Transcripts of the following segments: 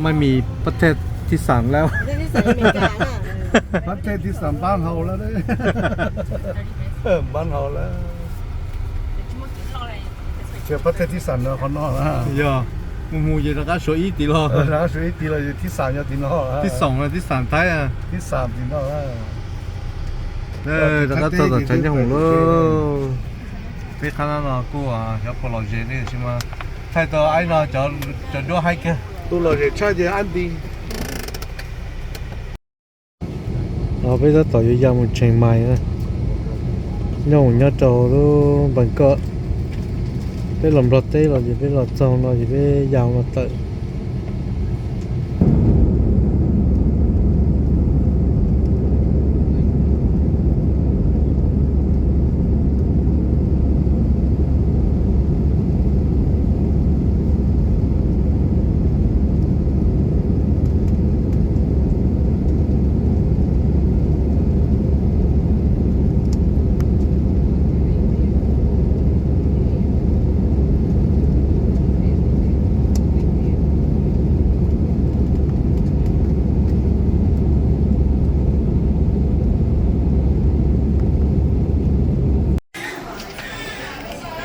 ไม่มีประเทศที่สามแล้ว ประเทศที่สามบ้านเราแล้ว บ้านเราแล้ว Ces pab tej thib xam no qhov no na. Yog, mus mus ces rov qab suav ib tid los. Rov qab suav ib tid los, thib xam yog tim no. Thib xoom los thib xam Thaib. Thib xam tim no. Rov qab txog tom tshav nyob hoom lauj. Peb qhab no kuj xyov puas lom zem ne, tab sis mas thaij tau aib no cov duab haib kawg. Tus lom zem tshaj ces Andy. Peb tab tom yuav ya mus Chiang Mai na, nyob mus nyob rau lub Bangkok. Peb los Nplog teb los ces peb los txog no ces peb ya no tawm.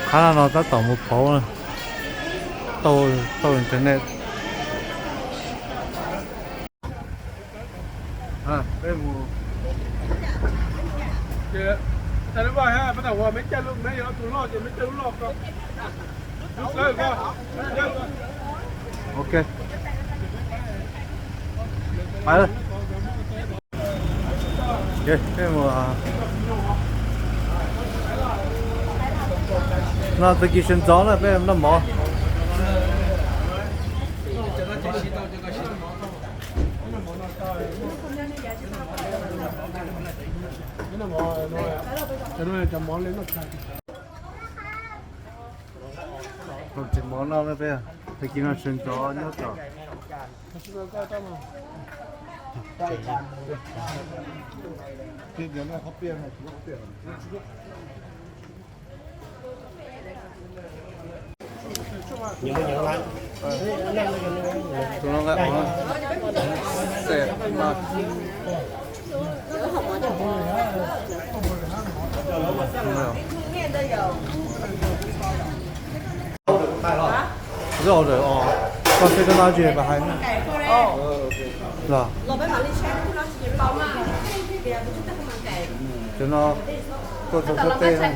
Qhab no tab tom mus pauv, tau internet. Ok. No tag kis sawv ntxov na peb noj mov. Tsis mov no peb, tag kis no sawv ntxov nyob tom. Koj xav koj noj tsi pab hais na. Los, cov no tuaj txog xub teb na.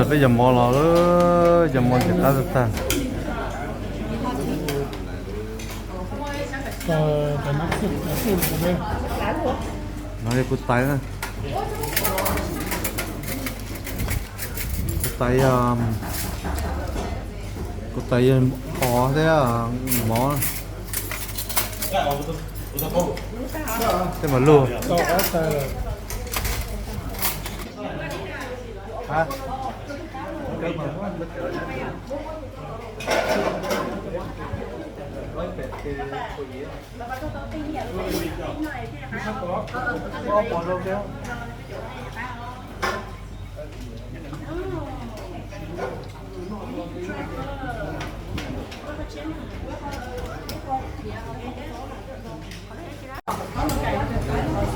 Peb cov mov los, cov mov ntxim qab tag tag. No yog kuv tais na. Kuv tais yog, kuv tais yog os thiab mov. Tej mas luj.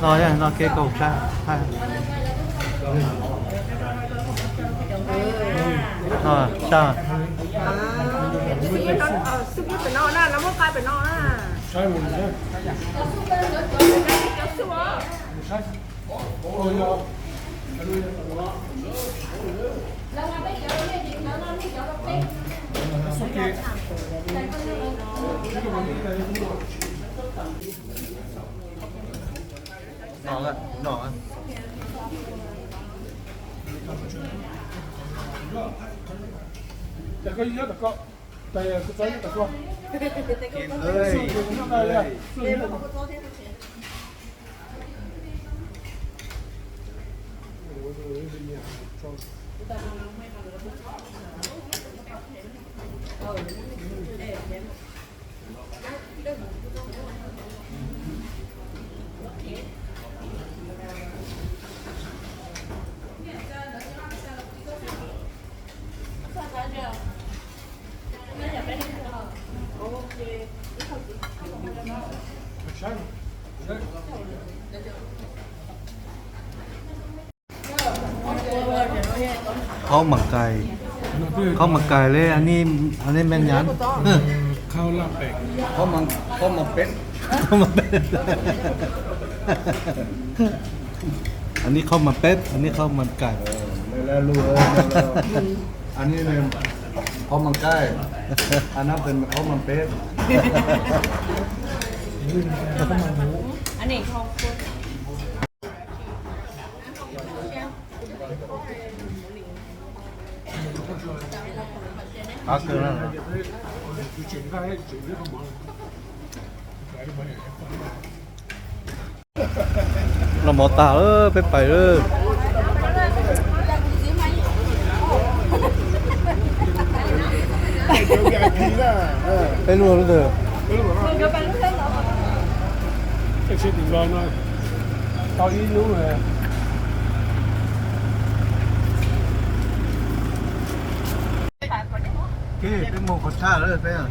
No, no kev kaum tsa. No, tsa. Khaub mas kais, khaub mas kais li, nej men nyab. Khaub mas, khaub mas peb. Khaub mas peb. Ann nej khaub mas peb, ann nej khaub mas kais. Ann nej khaub mas kais, ann nej khaub mas peb. Los mov tag lawm, peb pais lawm. Peb lub lub twg? Tau ib lub. Peb mus qhov tshaj lawm peb.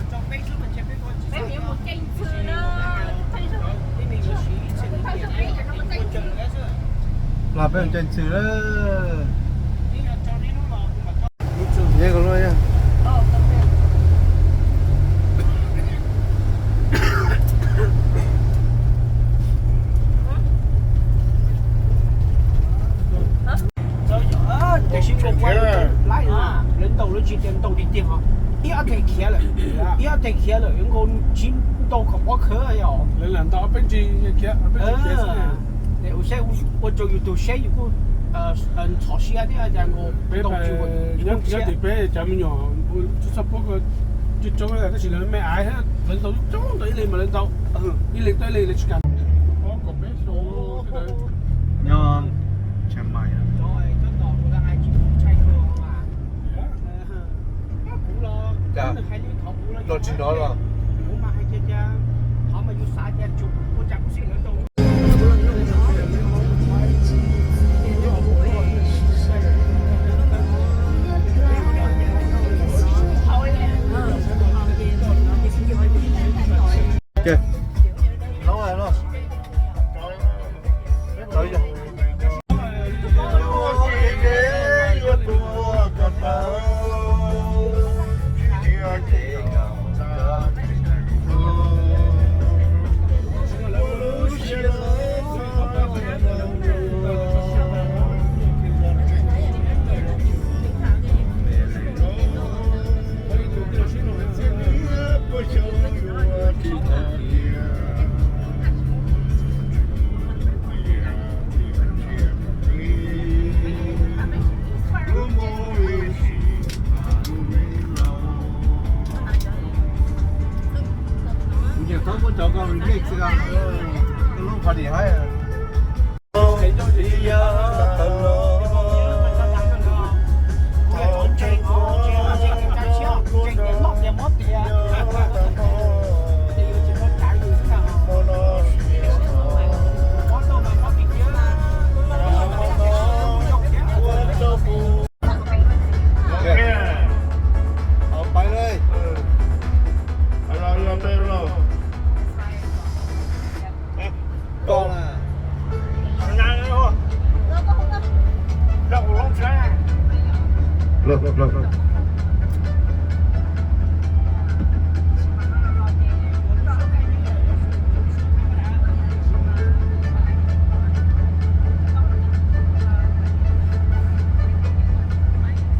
Los peb mus caij ntxhw lawm. Tiam sis nkaus kuv lawv ntaus lawv tsis tias ntaus tiag tiag os. Ib ob teg khiav lawm, ib ob teg khiav lawm yuav nkaus tsis ntaus kom pov khawv yom. Lawv lam ntaus peb ntsis khiav, peb ntsis khiav xwb. Saib ua rau yus tus saib yus kuj ntxhov siab thiab cas nkaus ntaus tsis ua nyob tim peb cov me nyuam txhua pab ko coob coob tab sis lawv me aiv thiab lawv ntaus coob ntaus ib leeg mas lawv ntaus ib leeg tau ib leeg lawv tsis kam. Nyob Chiang Mai. Los tsis nrov los? Kuv nyiam thaub muab cov ko remix xwb, lub party haib. Pais li.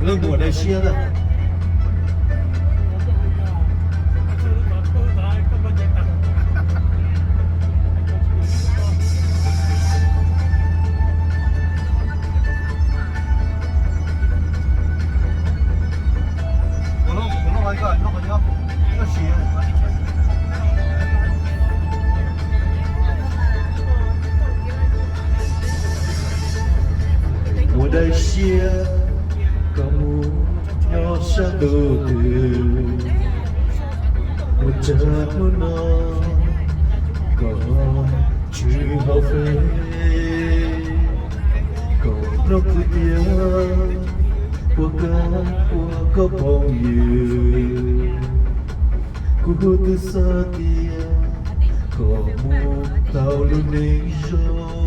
Leej twg ua dej siab na? Ua Daim siab kom mus nyob sab ntuj twg, mus txog hnub no kom tsis hauv pes, kom hnub kwv tiag puas kab ua koj phooj ywg. Kuv twb xav tias kom mus tau lub neej zoo,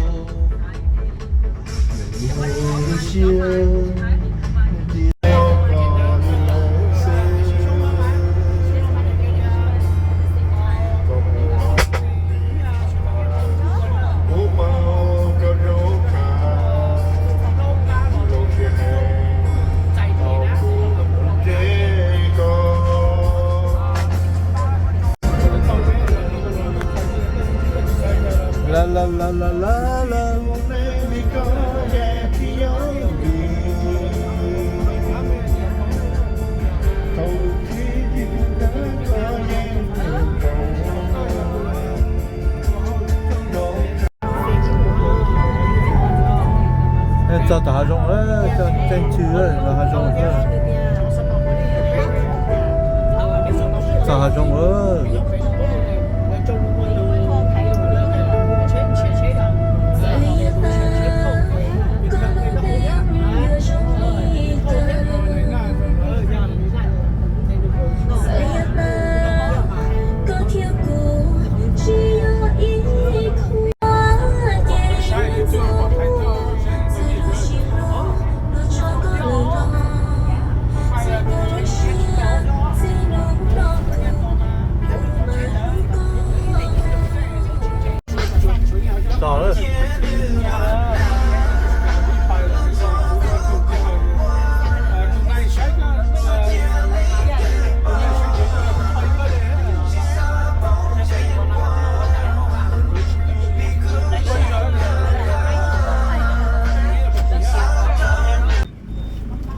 lub siab tias Txog tom hav zoov lawm, caij ntxhw los hav zoov xwb. Txog hav zoov lawm. Txog lawm.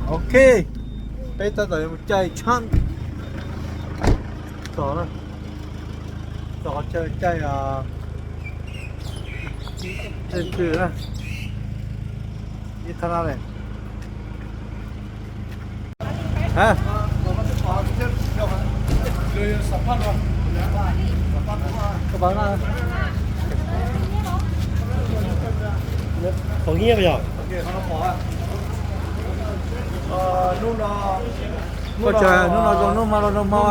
Ok, peb tab tom yuav mus caij tshab. Txog, txog qhov chaw caij, caij ntxhw na. Ib thab na ne. Hả? Kau bắn ra. Khẩu hnyiab yog. Koj tsa hnub no zoo hnub hmo los zoo hmo.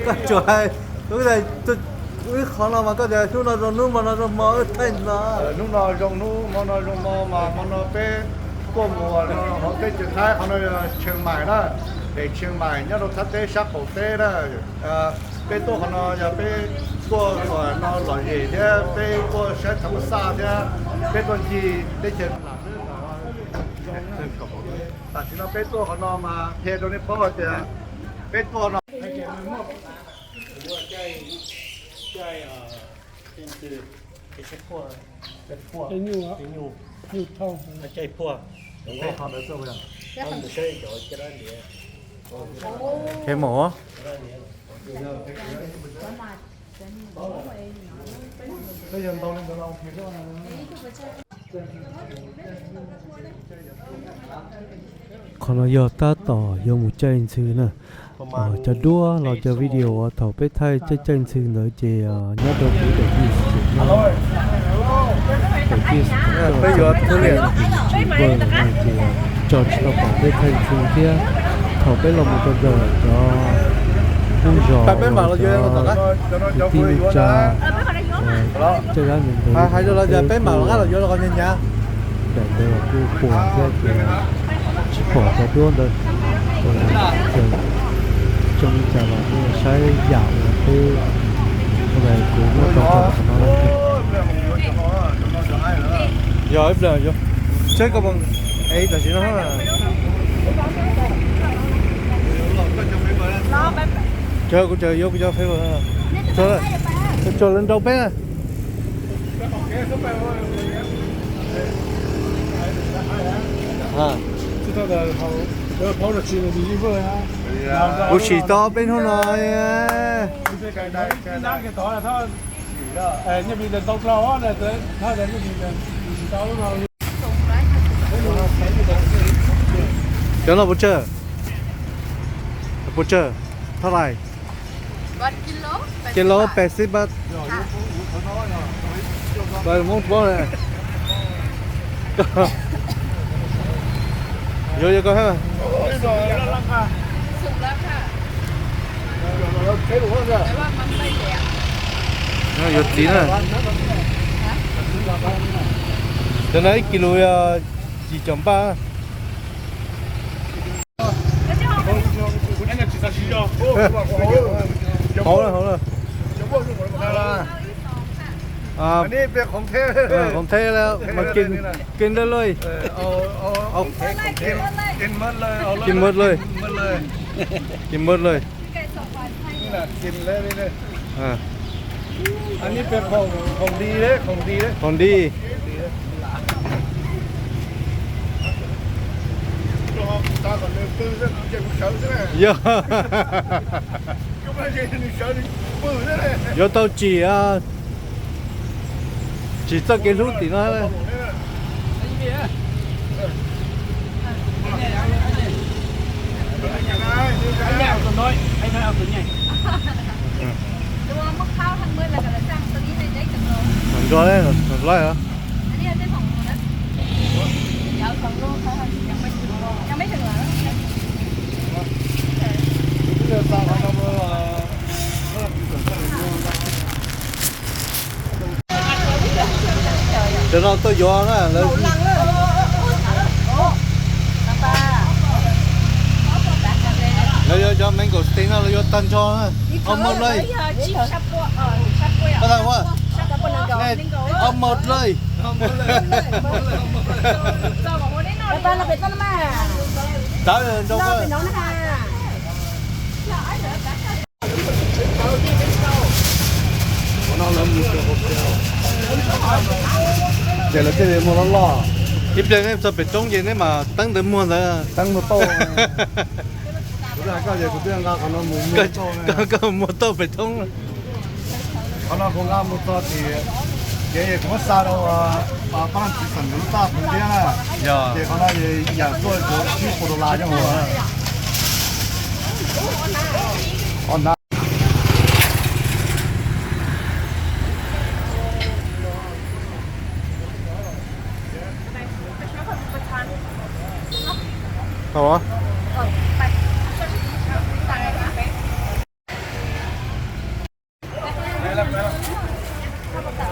Koj tsuas hais, wb qhov no mas koj tias hnub no zoo hnub hmo no zoo hmo wb thaij no. Hnub no zoo hnub hmo no zoo hmo mas hmo no peb tuaj mus hauv teb chaws Thaib, qhov no yog Tsheej Maim na, pem Tsheej Maim nyob rau Thaib teb sab qaum teb na. Peb tuaj qhov no yog peb tuaj no lom zem thiab peb tuaj saib tham ma xaj thiab peb tuaj ncig teb chaws. Tam sim no peb tuaj qhov no mas qhia rau nej paub hais tias peb tuaj no. Qhov ntawd tuaj. Qhov ntawd. Qhov ntawd. Qhov no yog tab tom yuav mus caij ntxhw na. Cov duab los cov video uas thaum peb thaij caij caij ntxhw ntawd ces nyob rau kuv daim vij no. Daim vij thaum peb yuav thaij ntxhw ces tso tsis tau pom peb thaij ntxhw thiab. Thaum peb los mus rau ntawm cov hoob zos, cov kwv tij neej tsa, caj dab ntawd, peb mam los qab los yuav los hnyav hnyav. Daim ntawd los kuj puas thiab ces tsis pom cov duab ntawd. Ces coj li cas los saib yam uas peb, kuv muab tso rau qhov no. Yog ib pliag, saib koj, tam sim no. Kuv tseem yuav kuv cov Facebook. Tso lawv nrau peb na. Kuv sim tau peb hnub no. Cov no puas tsawg? Puas tsawg? Thaj lais? Kis los peb xib npab. Hmoob Hmoob ne. Yuav yuav koj ha. Yuav txiv na. Cov no ib kis lus yog yim caum npaj. Hauv na, hauv na. Qoom theb mas kis dawb loj. Kis mab loj. Kis mab loj. Qoom di. Qoom di. Yog. Yuav tau tsim, tsim txoj kev hlub tim no. Nrog, nrog laib os. Cov no tuaj yuav na lawv. Lawv yuav cov mango steak no lawv yuav tag nrho na. Ob mos lawj. Ob mos lawj. Tav nrog. Ces lawv thiaj li muag loj loj. Ib pliag nej txog pem roob ces nej mam teeb ntawd muag ntawd. Teeb muag tauj. Kuv hais koj ces kuv twb nqa qhov no mus muag tauj. Koj muag tauj pem roob. Qhov no kuv nqa mus txog tim, ces kuv muab xa rau pab leej txiv xeem nkawd lub tab tom thiab na. Ces qhov no yam tuaj kuv ib puas dollar coj mus.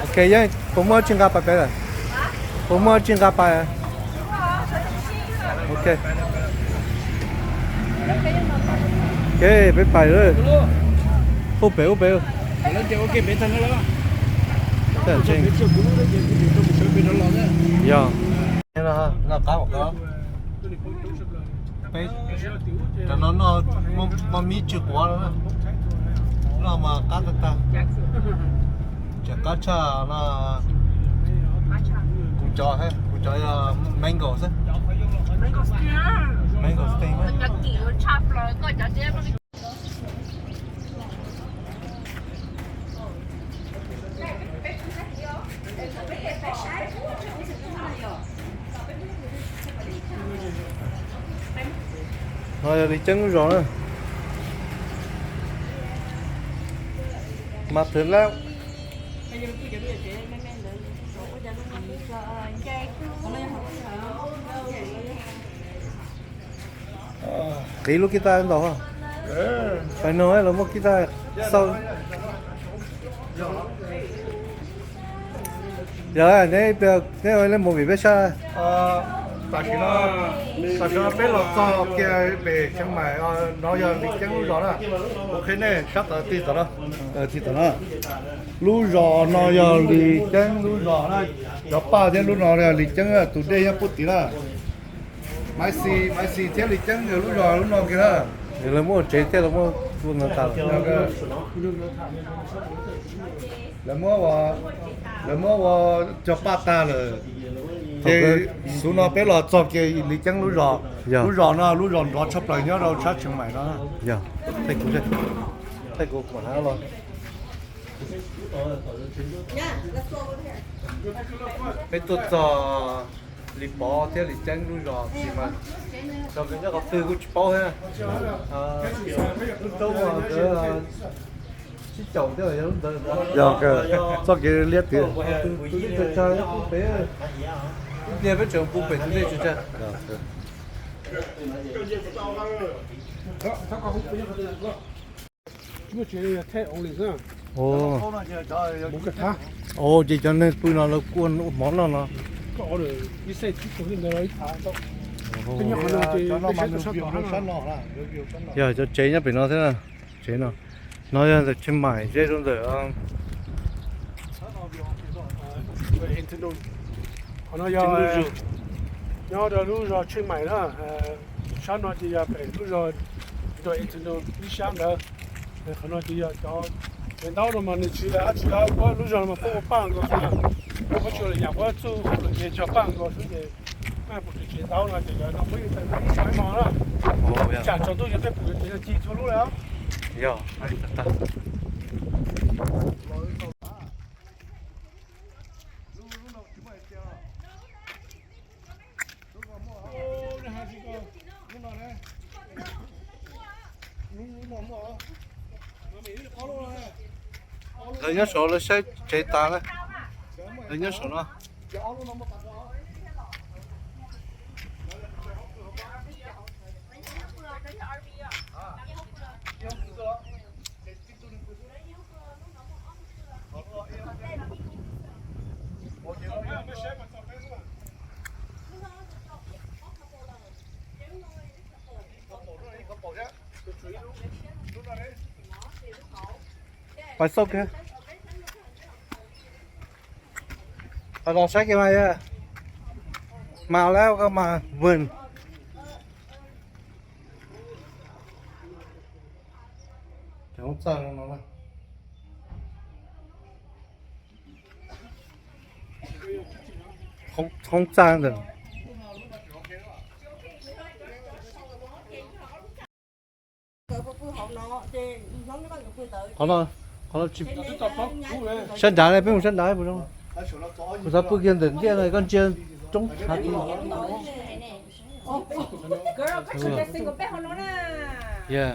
Ok, yeej puas muaj tsis nqa pas pem lawm? Puas muaj tsis nqa pas? Ok. Ok, peb pais lawm. Ub pem, ub pem. Yog. Peb, cov no noj mov mib tsis quav no, noj mas qab tag tag. Cov qab tshaj no, kuv cov, kuv cov yog mango xwb. Mango steak. No yog Lis Ceeb lub zos na. Mas thwv lab. Qiv lub kib tab ntau. Pais no lawv muaj kib tab xauj. Yog neb, neb ua movie peb saib. Tam sim no, tam sim no peb los txog kiag pem Tsheej Maim, no yog Lis Ceeb lub zos na. Kuv qhia nej sab tod tig tom no, tig tom no. Lub zos no yog Lis Ceeb lub zos na. Cov paj thiab lub no yog Lis Ceeb tus dej nyob pub tid na. Maiv Xis, Maiv Xis thiab Lis Ceeb yog lub zos lub no kiag na. Lawv muab ua tsev thiab lawv muab ua ntawd tas lawm. Lawv muab ua, lawv muab ua cog paj tag lawm. Ces xub no peb los txog kiag Lis Ceeb lub zos. Lub zos no lub zos nrov tshaj plaws nyob rau sab Tsheej Maim no. Yog, tej kuv, tej kuv mam los. Peb tuaj txog Lis Pov thiab Lis Ceeb lub zos tsis mas, txog nyob qhov twg kuj tsis paub thiab. Lub roob nkawd sib caum thiab yog lub ntawd. Yog txoj kev liab tiag. Peb, ib pliag peb tseem pw pem tus dej tsis tsag. Ces cov neeg pw no lawv kuj ua mov noj no. Yog cov tsev nyob pem no thiab, tsev no, no yog ntawm Tsheej Maim ze rau ntawm Qhov no yog nyob rau lub zos Tsheej Maim na, sab no ces yog pem lub zos ntuj ib sab ntawd. Qhov no ces yog cov tsev ntaub no mas nws tsis dab tsi, puab lub zos no mas puab ua paj nkaus xwb, puab tsis ua li cas, puab txuj lom ces cog paj nkaus xwb ces maj pum tsev ntaub no ces cov no puab yeej tau ib hmo na. Tsam tsaus ntuj ces peb pum ces ci txhua lub lawm. Yog. Lawv nyob saum, lawv saib tsev tas na. Lawv nyob saum no. Pais xauj kiag. Pais los saib kiag mas yog. Mas lawm koj mas vwm. Cov hoob txaj no, hoob txaj ntawd. Qhov no, qhov no tsis, sab nrad ne, peb mus sab nrad puas zoo? Kuv xav pw kiag ntawm ntiaj no, koj ntsia roob hav. Yeah,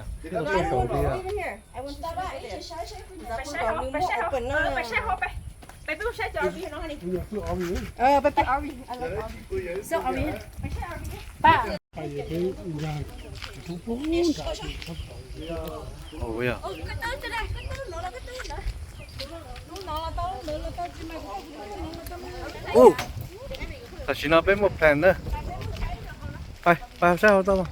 peb tau txoj kaum li. Ub, tam sim no peb muaj plan na. Pais, pais saib hauv tau.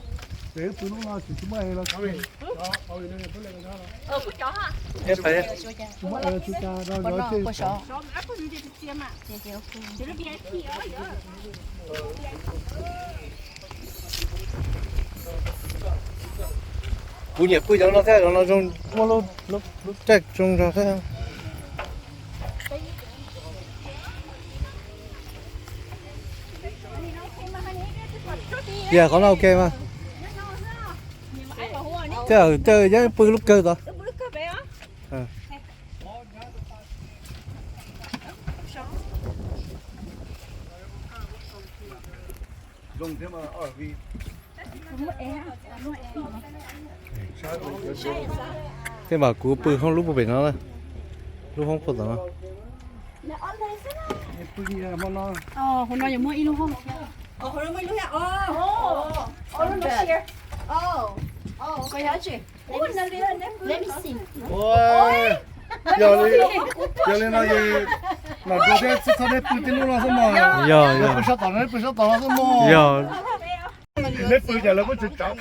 Kuv nyiam pw cov no thiab, cov no zoo, muaj lub caij zoo zog thiab. Yog qhov no ok mas. Tej zaum tej zaum pw lub kawg tod. Tej zaum kuv pw hauv lub pem no, lub hoob puag tom no. Yog li, yog li no es, nom Ntsuag thiab txhob neb pw tej lub no xwb mog. Yog, yog, pw sab tom no, neb pw sab tom no xwb mog. Yog. Neb pw cas lawv kuj tsis tsav.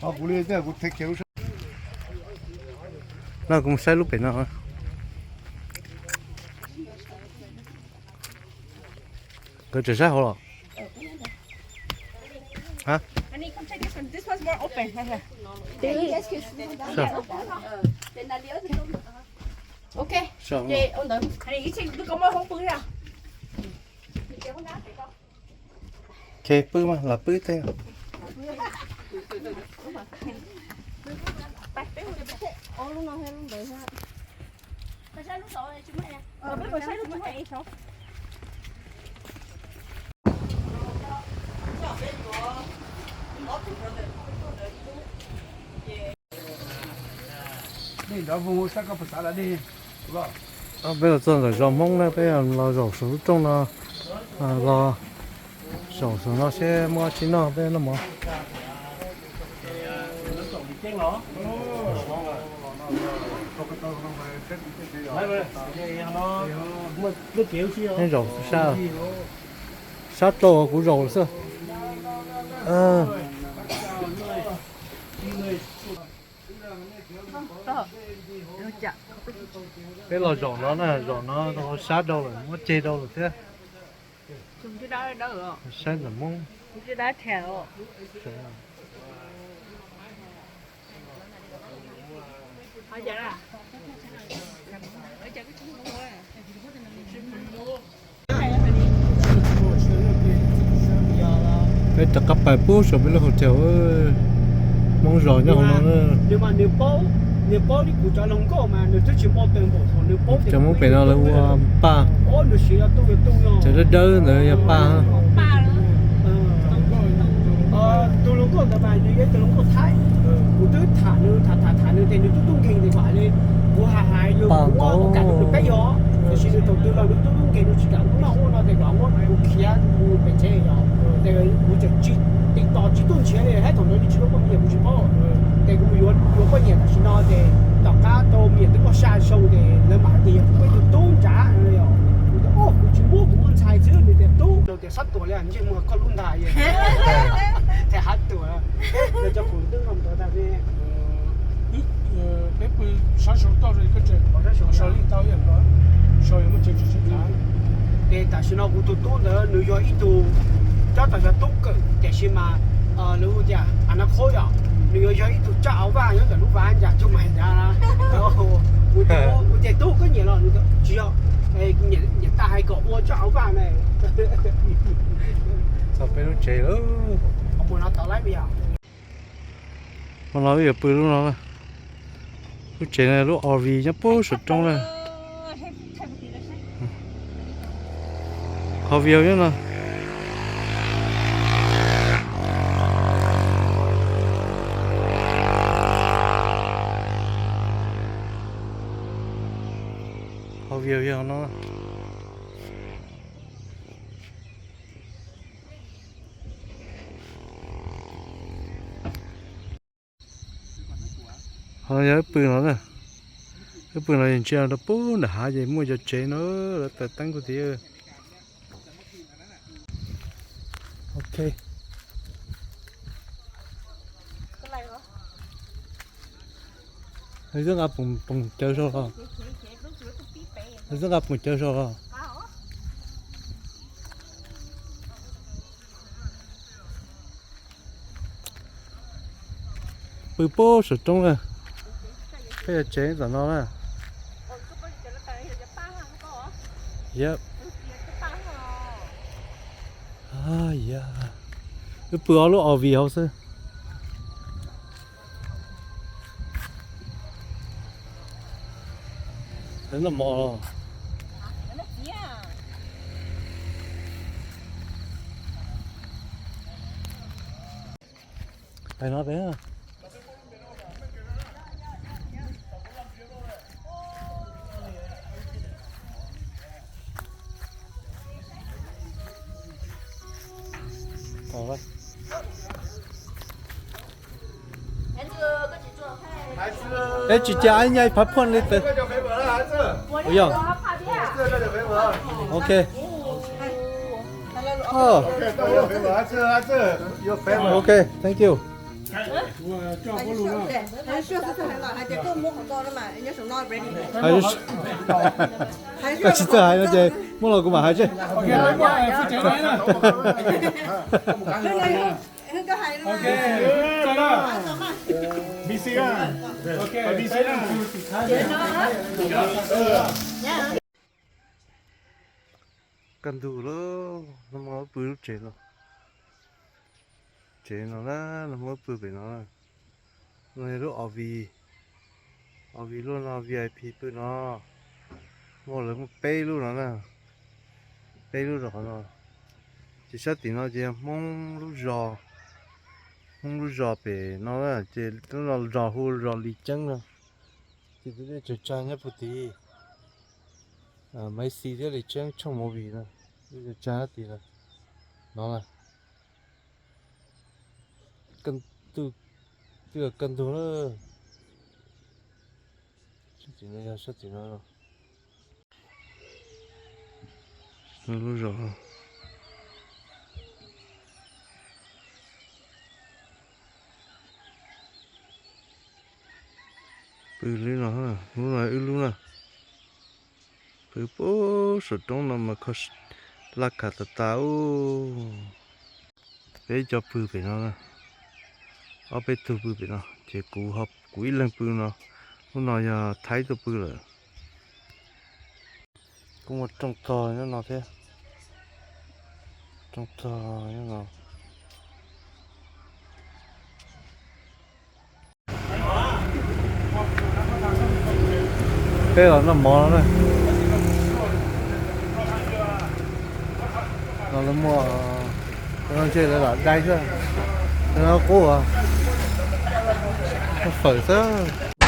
Ho kuv li, kuv thev kiag lub sab. No kuv mus saib lub pem no. Nkawd tseem saib hauv los? Ok, pw mas, lam pw tej. Peb los txog ntawm zos Hmoob na, peb los zaum saum lub rooj no, los zaum saum no seb muaj dab tsi noj peb noj mov. Zaum sab, sab rau kuv zaum xwb. Peb los zaum no na, zaum no sab rau lawm, muab ceg rau lawm thiab. Saib ntawm Hmoob. Peb rov qab pais pub saum peb lub hotel, Hmoob zos nyob hauv no na. Cov Hmoob pem no lawv ua paj. Cov dawb dawb ntawd yog paj. Tus hluas nkauj ntawd mas nws yog ib tug hluas nkauj Thaib, kuv twb tham nws, tham tham tham nws ces nws tub tub nkeeg ces kuv hais li, kuv hais hais nws, kuv muab kuv kam nws peb yog, tiam sis nws thaum twg los nws tub tub nkeeg nws tsis kam kuv noj ua no ces kuv muab kuv khiav mus pem tsev yog, ces kuv tseem tsis, tiv tos tsis tuaj nrhiav li, thiab thaum ntawd nws tsis muaj poj niam kuv tsis paub, ces kuv mus yuav poj niam tam sim no ces tom qab tau me nyuam twb muaj xya xyoo ces lawv mam hais tias yog kuv muaj ib tug tub nrad, kuv tias kuv tsis muab, kuv muaj ntxhais xwb, nws tias tub, nws tias sab tuam li ntsej muag koj lub ntag, ces hab tuam, cov qus twb noj ntawd tag. Peb pw sab saum toj, ces tam sim no kuv tus tub ntawd nws yog ib tug, cob tau yog tub kawm tiam sis mas lawv hu tias a na khob yom, nws yuav yog ib tug tsaj au vaj nyob ntawm lub vaj ncas tub mas ntag. Kuv tias tub koj nyiam los nws tias tsis yog, nyiam tas hais kom ua tsaj au vaj na. Txog peb lub tsev lawm. Hmo no wb yuav pw lub no, lub tsev no lub R V nyob puag saum roob na. Qhov view nyob no. Qhov view yog no. Qhov no yog wb pw no na. Wb pw no ces ntsia rau puag nram hav ces muaj cov tsev no, lawv taws teeb kuj tiag. Ok. Nws twb nqa poom cawv zog los. Nws twb nqa poom cawv zog los. Pw puag saum roob na. Peb yog tsev tom no na. Yep. Wb pw ob lub R V hauv xwb. Noj mov. Pais no peb. Eb, tsis cia ib nyai phav phuaj li tes. Ua yog. Ok. Ok, thank you. Koj tsis txawj hais no ces muab los kuv mam hais seb. Kaj ntug lawm, no mas pw lub tsev no. Ces no na, no muab pw pem no na. No yog lub O V, O V lub no V I P pw no. Muaj lawv muaj peb lub no na, peb lub rau qhov no. Ces sab tim no ces yog Hmoob lub zos, Hmoob lub zos pem no na, ces lub no zos hu zos Lis Ceeb no. Ces tus dej tsaws tsag nyob puag tid. Maiv Xis thiab Lis Ceeb tshooj movie no, dej tsaws tsag nyob tid no. No na, twb kaj ntug na. Sab tim no yog sab tim no. Lub zos pw li no, lub no wb lub na. Pw puag saum roob no mas kho laj khav tas tas ub. Peb cov pw pem no na, ob peb tug pw pem no ces kuv, kuv ib leeg pw no. Lub no yog Thaib tuaj pw lawm. Kuj muaj rooj tog nyob no thiab, rooj tog nyob no. Peb los noj mov no na. No lawv muaj, ntshe lawv lam dai xwb, lawv qub, muaj fawm xwb.